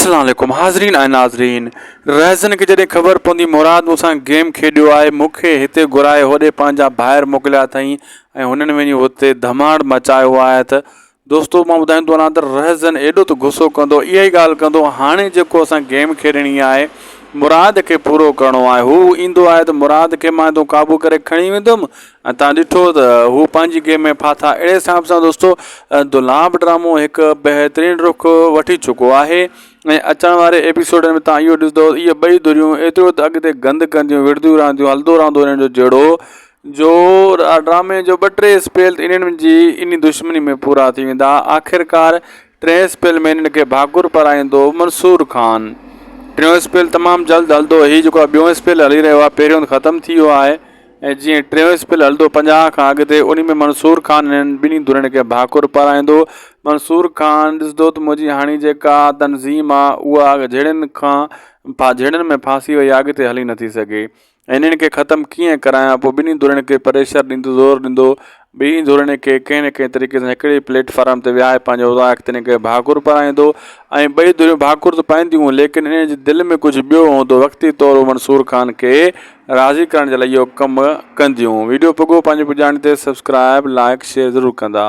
السلام عليڪم حاضرين ۽ ناظرين رهزن کي جڏهن خبر پوندي مراد مون سان گيم کيڏيو آهي مون کي هتي گهرائي هوڏي پنهنجا ڀائر موڪليا اٿائين ۽ هنن وڃي هتي ڌماڙ مچايو آهي ته دوستو مان ٻڌائيندو هلان ته رهزن ايڏو ته غصو ڪندو اها ئي ڳالهه ڪندو هاڻي جيڪو اسان گيم کيڏڻي آهي مراد کي پورو ڪرڻو آهي هو ايندو آهي ته مراد کي مان هتو قابو ڪري کڻي ويندم ۽ تان ڏٺو ته هو پنهنجي گيم ۾ ڦاٿا اهڙي حساب سان دوستو دولاب ڊرامو هڪ بهترين رخ وٺي چڪو آهي ۽ اچڻ واري ايپيسوڊن ۾ تان اهو ڏسندو اهي ٻئي ڌريون ايترو ته اڳتي گند ڪنديون وڙهنديون رهنديون هلندو رهندو انهن جو جهيڙو جو ڊرامي جو ٻه ٽي اسپيل انهن جي انهي دشمني ۾ پورا ٿي ويندا آخرڪار ٽئين اسپيل ۾ انهن کي ڀاڪر پارائيندو منصور خان. ٽيون اسپيل تمام جلد هلندو. هي جيڪو ٻيون اسپيل هلي رهيو آهي پهريون ختم ٿي ويو آهي ۽ جيئن ٽيون اسپيل هلندو 50 کان اڳتي انهي ۾ منصور خان انهن ٻنهي ڌرين کي ڀاڪر پارائيندو. منصور خان ڏسندو ته منهنجي هاڻي جيڪا تنظيم آهي اها جهيڙن کان جهيڙن ۾ ڦاسي وئي آهي اڳتي هلي نٿي سگهي. ۽ انهن کي ختم ڪيئن ڪرايان پوء ٻنهي ڌرين کي پريشر ڏيندو زور ڏيندو ٻنهي ڌرين کي ڪنهن نه ڪنهن طريقي سان هڪڙي پليٽ فارم تي ويهاري پنهنجو اوطاق تي انهن کي ڀاڪر پارائيندو ۽ ٻئي ڌريون ڀاڪر ته پائينديون ليڪن انهن جي دل ۾ ڪجهه ٻيو هوندو وقتي طور هو منصور خان کي راضي ڪرڻ جي لاء اهو ڪم ڪنديون ويڊيو پڳو پنهنجي پڄاڻي تي سبسڪرائب لائڪ شيئر ضرور ڪندا.